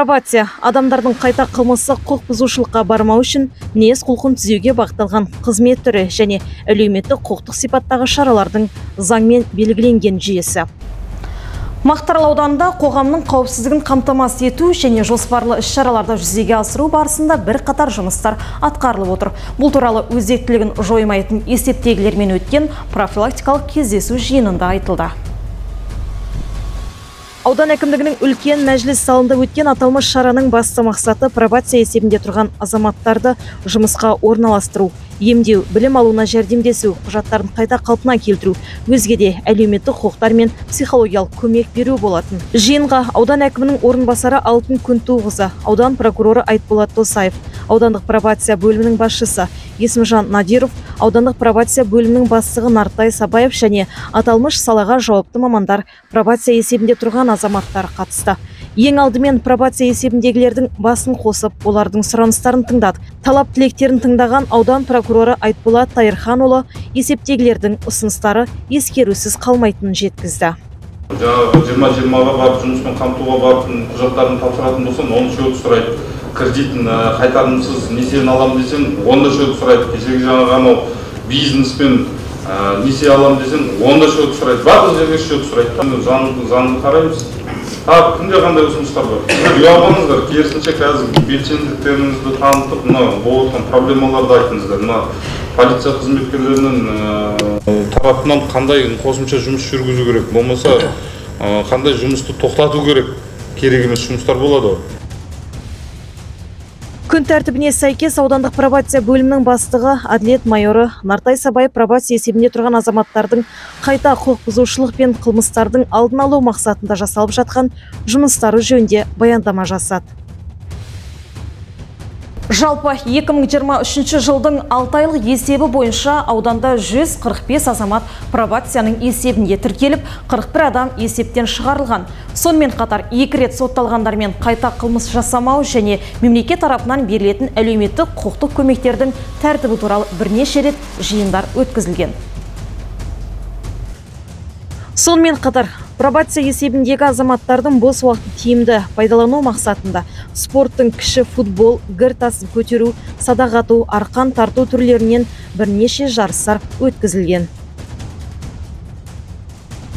Пробация адамдардың қайта қылмыстық құқық бұзушылыққа бармау үшін мінез құлқын түзеуге бағытталған қызмет түрі және әлеуметтік құқықтық сипаттағы шаралардың заңмен белгіленген жүйесі. Мақтаарал ауданында қоғамның қауіпсіздігін қамтамасыз ету және жоспарлы іс-шараларды жүзеге асыру барысында бірқатар жұмыстар атқарылып отыр. Бұл туралы өзектілігін жоймайтын есептегілермен өткен профилактикалық кездесу жиынында айтылды. Аудан әкімдігінің үлкен мәжіліс залында өткен аталмыш шараның басты мақсаты пробация есебінде тұрған азаматтарды жұмысқа орналастыру, емдеу, білім алуына жәрдемдесу, құжаттарын қайта қалпына келтіру, өзге де әлеуметтік құқықтар мен психологиялық көмек беру болатын. Жиынға аудан әкімінің орынбасары Алтын Күнтуқызы, аудан прокуроры Айтболат Досаев, аудандық пробация бөлімінің басшысы Есімжан Надиров, аудандық пробация бөлімінің бастығы Нартай Сабаев және аталмыш салаға жауапты мамандар, пробация есебінде тұрған азаматтар қатысты. Ең алдымен пробация есебіндегілердің басын қосып, олардың сұраныстарын тыңдады. Талап тілектерін тыңдаған аудан прокуроры Айтболат Тайырханұлы есептегілердің ұсыныстары ескерусіз қалмайтынын жеткізді. Жаңағы 20-20-ға барып жұмыспен қамтуға барып құжаттарын тапсыратын болсаң, оны счет сұрайды. Кредитін қайтарымсыз несиені аламын десең, оны да счет сұрайды. Кешегі жаңағы анау бизнеспен несие аламын десең, оны да счет сұрайды. Барлық жерге счет сұрайды. Заңды қараймыз. Тағы кімде қандай ұсыныстар бар? Сіздер ұялмаңыздар, керісінше қазір белсенділіктеріңізді танытып, мына болып жатқан проблемаларды айтыңыздар. Мына полиция қызметкерлерінің тарапынан қандай қосымша жұмыс жүргізу керек, болмаса қандай жұмысты тоқтату керек, керек емес жұмыстар болады ғой. Күн тәртібіне сәйкес аудандық пробация бөлімінің бастығы әділет майоры Нартай Сабаев пробация есебінде тұрған азаматтардың қайта құқық бұзушылық пен қылмыстардың алдын алу мақсатында жасалып жатқан жұмыстары жөнінде баяндама жасады. Жалпы 2023 жылдың 6 айлық есебі бойынша ауданда 145 азамат пробацияның есебінде тіркеліп, 41 адам есептен шығарылған. Сонымен қатар 2 рет сотталғандармен қайта қылмыс жасамау және мемлекет тарапынан берілетін әлеуметтік құқықтық көмектердің тәртібі туралы бірнеше рет жиындар өткізілген. Сонымен қатар пробация есебіндегі азаматтардың бос уақытын тиімді пайдалану мақсатында спорттың кіші футбол, гір тасын көтеру, садақ ату, арқан тарту түрлерінен бірнеше жарыстар өткізілген.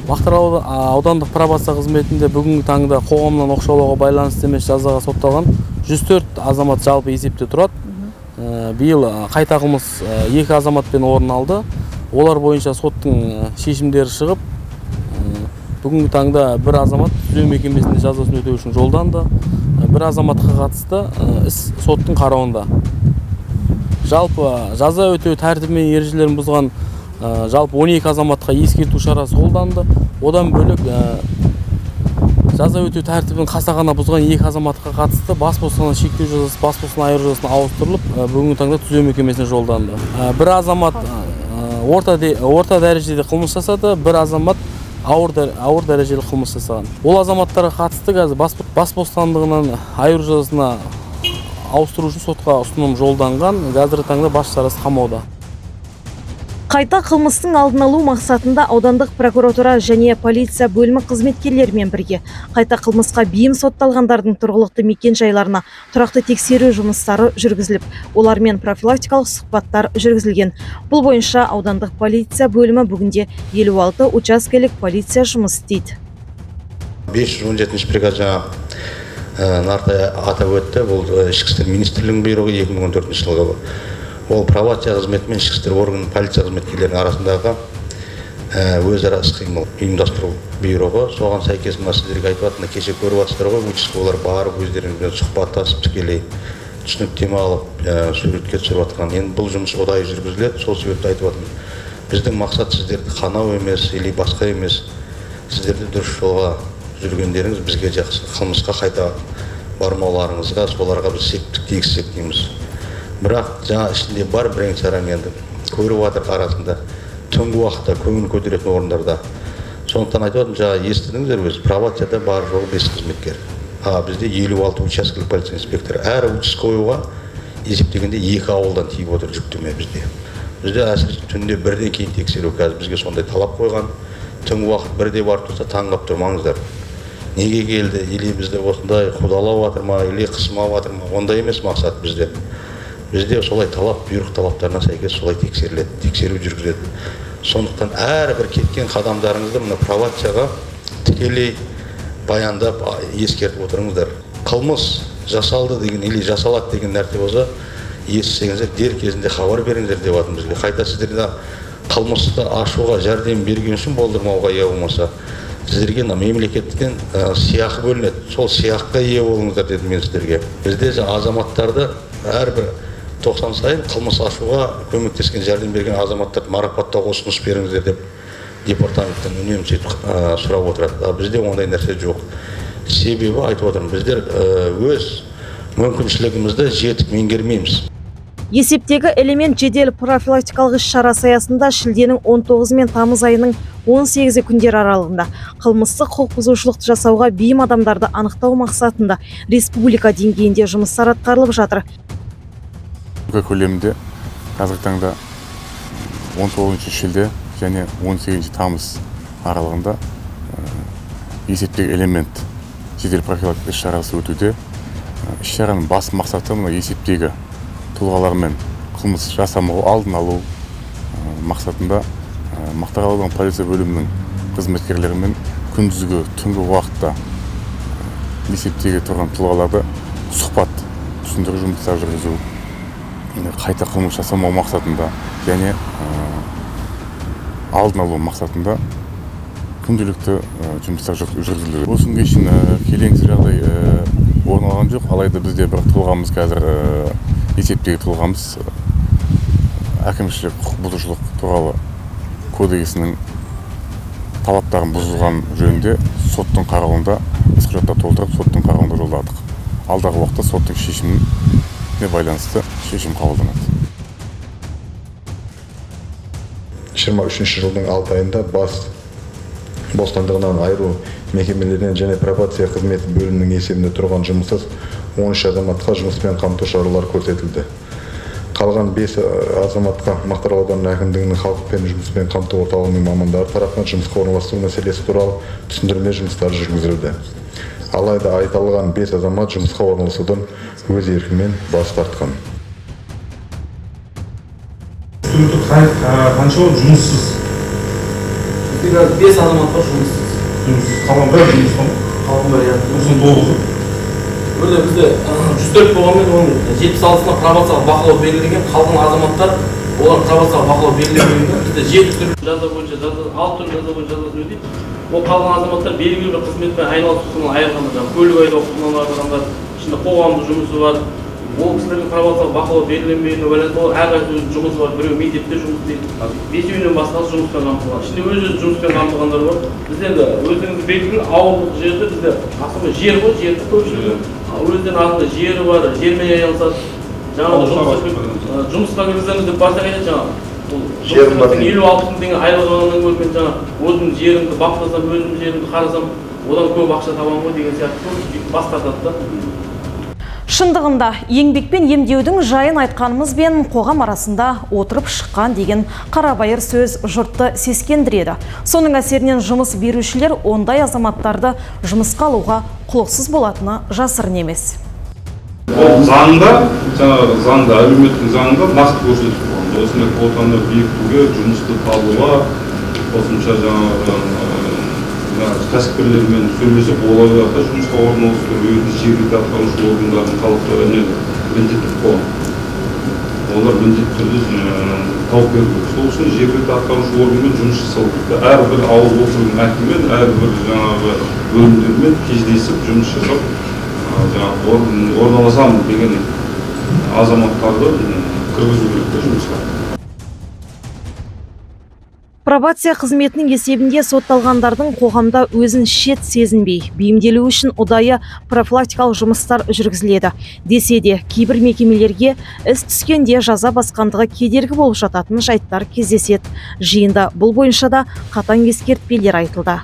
Мақтаарал аудандық пробация қызметінде бүгінгі таңда қоғамнан оқшаулауға байланысты емес жазаға сотталған 104 азамат жалпы есепте тұрады. Биыл қайта қылмыс 2 азаматпен орын алды. Олар бойынша соттың шешімдері шығып, бүгінгі таңда бір азамат түзеу мекемесінде жазасын өтеу үшін жолданды. Бір азаматқа қатысты іс соттың қарауында. Жалпы жаза өтеу тәртібі мен ережелерін бұзған жалпы 12 азаматқа ескерту шарасы қолданды. Одан бөлек жаза өтеу тәртібін қасақана бұзған 2 азаматқа қатысты бас бостандығынан шектеу жазасы, бас бостандығынан айыру жазасына ауыстырылып, бүгінгі таңда түзеу мекемесіне жолданды. Бір азамат орта дәрежеде қылмыс жасады, бір азамат ауыр дәрежелі қылмыс жасаған. Ол азаматтарға қатысты қазір бас бостандығынан айыру жазасына ауыстыру үшін сотқа ұсыным жолданған. Қазіргі таңда бас шарасы қамауда. Қайта қылмыстың алдын алу мақсатында аудандық прокуратура және полиция бөлімі қызметкерлерімен бірге қайта қылмысқа бейім сотталғандардың тұрғылықты мекен жайларына тұрақты тексеру жұмыстары жүргізіліп, олармен профилактикалық сұхбаттар жүргізілген. Бұл бойынша аудандық полиция бөлімі бүгінде 56 учаскелік полиция жұмыс істейді. 517 приказ жаңа Нартай атап өтті. Бұл Ішкі істер министрлігінің бұйрығы 2014 жылғы. Ол пробация қызметі мен ішкі істер органының полиция қызметкерлерінің арасындағы өзара іс-қимыл ұйымдастыру бұйрығы. Соған сәйкес мына сіздерге айтып жатырмын, кеше көріп жатсыздар ғой, участковыйлар барып өздерімен сұхбаттасып, тікелей түсініктеме алып, суретке түсіріп жатқан. Енді бұл жұмыс ұдайы жүргізіледі, сол себепті айтып жатырмын. Біздің мақсат сіздерді қанау емес, или басқа емес. Сіздерді дұрыс жолға жүргендеріңіз бізге жақсы, қылмысқа қайта бармауларыңызға, соларға біз септік тигізсек дейміз. Бірақ жаңа ішінде бар бірен-саран енді көріп жатыр арасында түнгі уақытта көңіл көтеретін орындарда. Сондықтан айтып жатырмын, жаңа естідіңіздер өз пробацияда бар жоғы 5 қызметкер. Бізде 56 учаскелік полиция инспекторы. Әр участковыйға есептегенде 2 ауылдан тиіп отыр жүктеме бізде. Бізде әсіресе түнде бірден кейін тексеру, қазір бізге сондай талап қойған. Түнгі уақыт бірде барып тұрса таң қалып тұрмаңыздар. Неге келді, или бізді осындай қудалап жатыр ма, или қысымап жатыр ма, ондай емес мақсат бізде. Бізде солай талап, бұйрық талаптарына сәйкес солай тексеріледі, тексеру жүргізіледі. Сондықтан әрбір кеткен қадамдарыңызды мына пробацияға тікелей баяндап, ескертіп отырыңыздар. Қылмыс жасалды деген или жасалады деген нәрсе болса, естісеңіздер, дер кезінде хабар беріңіздер деп жатырмыз бізге. Қайта сіздерге қылмысты ашуға жәрдем берген үшін болдырмауға ие болмаса, сіздерге мемлекеттен сыйақы бөлінеді. Сол сыйақыға ие болыңыздар дедім мен сіздерге. Бізде азаматтарды әрбір 90 сайын қылмыс ашуға көмектескен, жәрдем берген азаматтарды марапаттауға ұсыныс беріңіздер деп департаменттен үнемі сөйтіп сұрап отырады. Бізде ондай нәрсе жоқ. Себебі айтып отырмын, біздер өз мүмкіншілігімізді жетік меңгермейміз. Есептегі элемент жедел профилактикалық іс-шарасы аясында шілденің 19 мен тамыз айының 18 күндері аралығында қылмыстық құқық бұзушылықты жасауға бейім адамдарды анықтау мақсатында республика деңгейінде жұмыстар атқарылып жатыр. Көлемінде қазіргі таңда 19 шілде және 18 тамыз аралығында есептегі элемент жедел профилактикалық іс-шарасы өтуде. Іс-шараның бас мақсаты мына есептегі тұлғалармен қылмыс жасамау, алдын алу мақсатында Мақтаарал ауданы полиция бөлімінің қызметкерлерімен күндізгі, түнгі уақытта есептегі тұрған тұлғаларды сұхбат, түсіндіру жұмыстары жүргізу, қайта қылмыс жасамау мақсатында және алдын алу мақсатында күнделікті жұмыстар жүргізілуде. Осы күнге шейін келеңсіз жағдай орын алған жоқ, алайда бізде бір тұлғамыз қазір есептегі тұлғамыз әкімшілік құқық бұзушылық туралы кодексінің талаптарын бұзылған жөнінде соттың қарауында іс құжаттар толтырып, соттың қарауында жолдадық. Алдағы уақытта соттың шешіміне байланысты шешім қабылданады. 23 жылдың 6 айында бас бостандығынан айыру мекемелерінен және пробация қызметі бөлімінің есебінде тұрған жұмыссыз 13 азаматқа жұмыспен қамту шаралары көрсетілді. Қалған 5 азаматқа Мақтаарал ауданы әкімдігінің халықпен жұмыспен қамту орталығының мамандары тарапынан жұмысқа орналастыру мәселесі туралы түсіндірме жұмыстары жүргізілді. Алайда айтылған 5 азамат жұмысқа орналасудан өз еркімен бас тартқан. Қанша жұмыссыз? 5 азамат бар жұмыссыз. Жұмыссыз. Қалған бәрі жұмыста ма? Қалған бәрі, иә. 99-ы. Өте бізде 104 болғанмен оның 76-сына пробациялық бақылау берілген, қалған азаматтар олар пробациялық бақылау берілмеген. Бізде 7 түрлі жаза бойынша жаза, 6 түрлі жаза бойынша жазасын өтейді. Ол қалған азаматтар белгілі бір қызметпен айналысу құқығынан айырылғандар, жаңағы көлік айдау құқығынан айырылғандар, ішінде қоғамдық жұмысы бар. Ол кісілердің пробациялық бақылау берілмеуіне байланысты олар әрқайсысы өзінің жұмысы бар, біреу мектепте жұмыс істейді, бесеуінен басқасы жұмыспен қамтылған. Ішінде өз өзі жұмыспен қамтылғандар бар. Бізде енді өздеріңіз белгілі ауылдық жерде бізде асылы жер ғой, жерді көпшілігі өздерінің артында жері бар, жермен айналысады. Жаңағы жұмысқа кіргіземіз деп барсақ айтады, жаңағы 50-60 мың теңге айлық алғаннан гөрі мен жаңағы өзімнің жерімді баптасам, өзімнің жерімді қарасам, одан көп ақша табамын ғой деген сияқты көп бас тартады да. Шындығында еңбекпен емдеудің жайын айтқанымызбен қоғам арасында отырып шыққан деген қарабайыр сөз жұртты сескендіреді. Соның әсерінен жұмыс берушілер ондай азаматтарды жұмысқа алуға құлықсыз болатыны жасырын емес. Ол заңда, жаңағы заңда, әлеуметтік заңда нақты көрсетіліп қойған. Осындай квотаны бекітуге, жұмысты табуға, қосымша жаңағы кәсіпкерлермен сөйлесіп, оларға да жұмысқа орналастыру, жергілікті атқарушы органдардың талаптары міндетті қойған. Олар міндетті түрде тауып беру керек. Сол үшін жергілікті атқарушы органмен жұмыс жасау керек. Әрбір ауыл округінің әкімімен, әрбір жаңағы бөлімдермен кездесіп жұмыс жасап, жаңағы орналасамын деген азаматтарды кіргізу керек жұмысқа. Пробация қызметінің есебінде сотталғандардың қоғамда өзін шет сезінбей, бейімделу үшін ұдайы профилактикалық жұмыстар жүргізіледі. Десе де, кейбір мекемелерге іс түскенде жаза басқандығы кедергі болып жататын жайттар кездеседі. Жиында бұл бойынша да қатаң ескертпелер айтылды.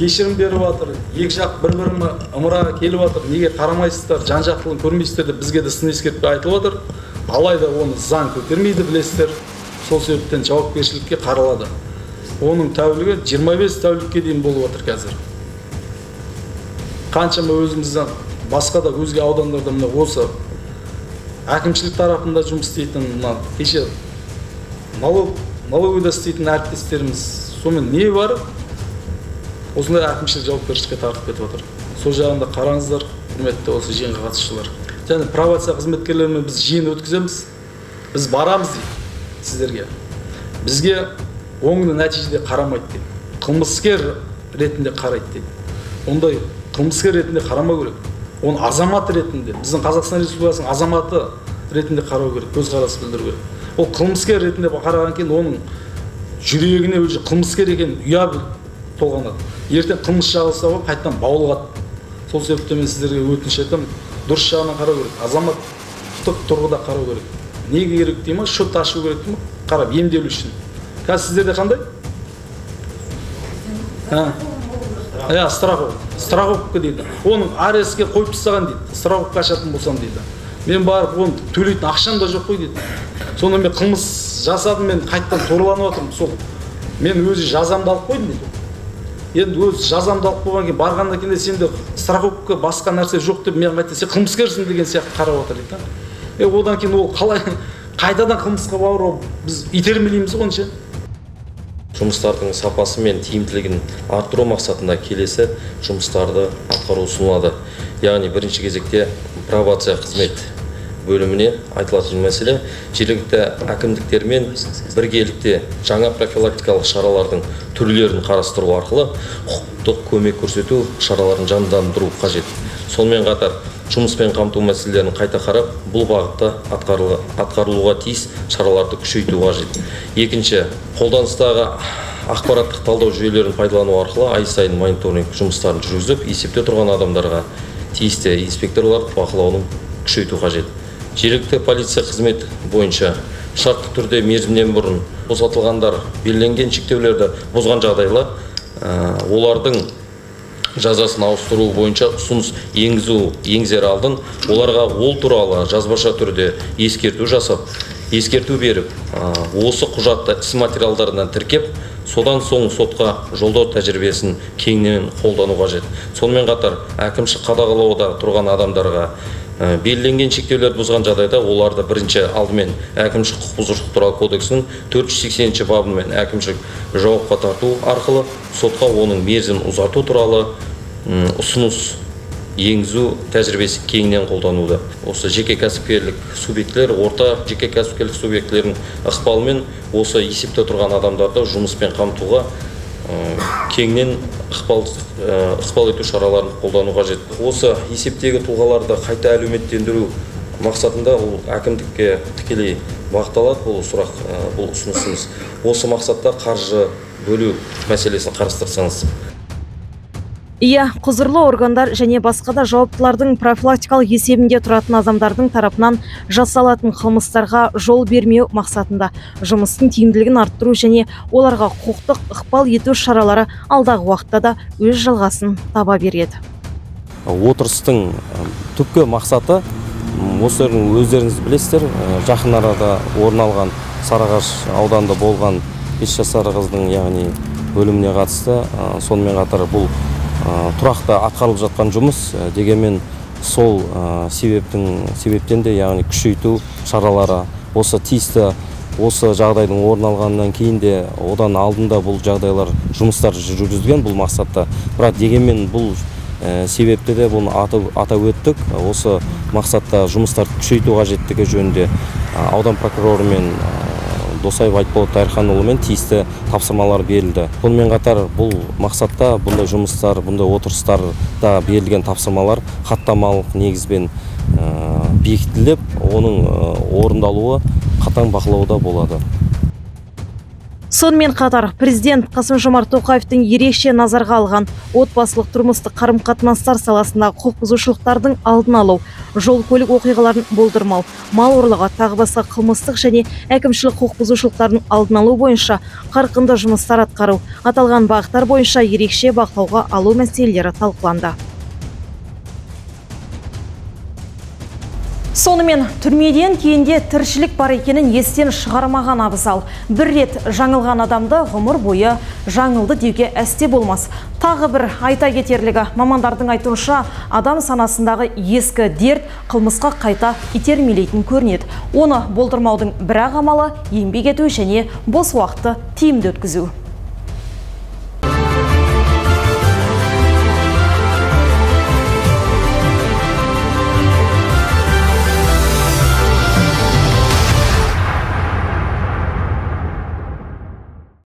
Кешірім беріп жатыр, екі жақ бір-біріне ымыраға келіп жатыр, неге қарамайсыздар, жан-жақтылығын көрмейсіздер деп бізге де сын ескертпе айтылып жатыр. Алайда оны заң көтермейді, білесіздер. Сол себептен жауапкершілікке қаралады. Оның тәулігі 25 тәулікке дейін болып отыр қазір. Қаншама өзімізден басқа да өзге аудандарда мына осы әкімшілік тарапында жұмыс істейтін, мына кеше налоговыйда істейтін әріптестеріміз, сонымен не бар, осындай әкімшілік жауапкершілікке тартып кетіп отыр. Сол жағында қараңыздар, құрметті осы жиынға қатысушылар. Және пробация қызметкерлерімен біз жиын өткіземіз, біз барамыз дейді сіздерге. Бізге оңды нәтижеде қарамайды дейді, қылмыскер ретінде қарайды дейді. Ондай қылмыскер ретінде қарамау керек, оны азамат ретінде, біздің Қазақстан Республикасының азаматы ретінде қарау керек, көзқарас білдіру керек. Ол қылмыскер ретінде қараған кейін оның жүрегіне уже қылмыскер екен ұя толғанады. Ертең қылмыс жасаса қайтадан баулығады. Сол себептен мен сіздерге өтініш айтамын, дұрыс жағынан қарау керек, азаматтық тұрғыда қарау керек. Неге керек дей ма, счет ашу керек дей ма, қарап емделу үшін. Қазір сіздерде қандай? Иә, страховка дейді. Оның арестке қойып тастаған дейді, страховка ашатын болсам дейді. Мен барып оны төлейтін ақшам да жоқ қой дейді. Сонда мен қылмыс жасадым, мен қайтадан торланып отырмын. Сол мен өзі жазамды алып қойдым дейді. Енді өз жазамды алып қойған кейін барғаннан кейін сенде страховка басқа нәрсе жоқ деп мен қайтадан сен қылмыскерсің деген сияқты қарап отыр дейді. Одан кейін ол қалай қайтадан қылмысқа бару, біз итермелейміз ғой онша. Жұмыстардың сапасы мен тиімділігін арттыру мақсатында келесі жұмыстарды атқару ұсынылады. Яғни бірінші кезекте пробация қызмет бөліміне айтылатын мәселе жергілікті әкімдіктермен біргелікте жаңа профилактикалық шаралардың түрлерін қарастыру арқылы құқықтық көмек көрсету шараларын жандандыру қажет. Сонымен қатар жұмыспен қамту мәселелерін қайта қарап, бұл бағытта атқарылуға тиіс шараларды күшейту қажет. Екінші, қолданыстағы ақпараттық талдау жүйелерін пайдалану арқылы ай сайын мониторинг жұмыстарын жүргізіп, есепте тұрған адамдарға тиісті инспекторлар бақылауын күшейту қажет. Жергілікті полиция қызметі бойынша шартты түрде мерзімнен бұрын босатылғандар белгіленген шектеулерді бұзған жағдайлар, олардың жазасын ауыстыру бойынша ұсыныс енгізер алдын оларға ол туралы жазбаша түрде ескерту жасап, ескерту беріп, осы құжатты іс материалдарынан тіркеп, содан соң сотқа жолдау тәжірибесін кеңінен қолдану қажет. Сонымен қатар әкімшілік қадағалауда тұрған адамдарға белгіленген шектеулерді бұзған жағдайда оларды бірінші алдымен әкімшілік құқық бұзушылық туралы кодексінің 480 бабымен әкімшілік жауапқа тарту арқылы сотқа оның мерзімін ұзарту туралы ұсыныс енгізу тәжірибесі кеңінен қолдануда. Осы жеке кәсіпкерлік субъектілер, орта жеке кәсіпкерлік субъектілерінің ықпалымен осы есепте тұрған адамдарды жұмыспен қамтуға кеңінен ықпал ету шараларын қолдану қажет. Осы есептегі тұлғаларды қайта әлеуметтендіру мақсатында ол әкімдікке тікелей бағытталады, бұл сұрақ, бұл ұсынысымыз. Осы мақсатта қаржы бөлу мәселесін қарастырсаңыз. Иә, құзырлы органдар және басқа да жауаптылардың профилактикалық есебінде тұратын адамдардың тарапынан жасалатын қылмыстарға жол бермеу мақсатында жұмыстың тиімділігін арттыру және оларға құқықтық ықпал ету шаралары алдағы уақытта да өз жалғасын таба береді. Отырыстың түпкі мақсаты, өздеріңіз білесіздер, жақын арада орын алған Сарыағаш ауданында болған 5 жасар қыздың, яғни өліміне қатысты, сонымен қатар бұл тұрақты атқарылып жатқан жұмыс, дегенмен сол себептен де, яғни күшейту шаралары осы тиісті осы жағдайдың орын алғаннан кейін де одан алдында бұл жағдайлар жұмыстар жүргізілген бұл мақсатта. Бірақ дегенмен бұл себепті де бұны атап өттік. Осы мақсатта жұмыстарды күшейту қажеттігі жөнінде аудан прокуроры мен Досаев Айтболат Тайырханұлымен тиісті тапсырмалар берілді. Сонымен қатар бұл мақсатта бұндай жұмыстар, бұндай отырыстарда берілген тапсырмалар хаттамалық негізбен бекітіліп, оның орындалуы қатаң бақылауда болады. Сонымен қатар президент Қасым-Жомарт Тоқаевтың ерекше назарға алған отбасылық тұрмыстық қарым-қатынастар саласындағы құқық бұзушылықтардың алдын алу, жол көлік оқиғаларын болдырмау, мал ұрлығы, тағы басқа қылмыстық және әкімшілік құқық бұзушылықтардың алдын алу бойынша қарқынды жұмыстар атқару, аталған бағыттар бойынша ерекше бақылауға алу мәселелері талқыланды. Сонымен түрмеден кейінде тіршілік бар екенін естен шығармаған абзал. Бір рет жаңылған адамды ғұмыр бойы жаңылды деуге әсте болмас. Тағы бір айта кетерлігі, мамандардың айтуынша, адам санасындағы ескі дерт қылмысқа қайта итермелейтін көрінеді. Оны болдырмаудың бір-ақ амалы – еңбек ету және бос уақытты тиімді өткізу.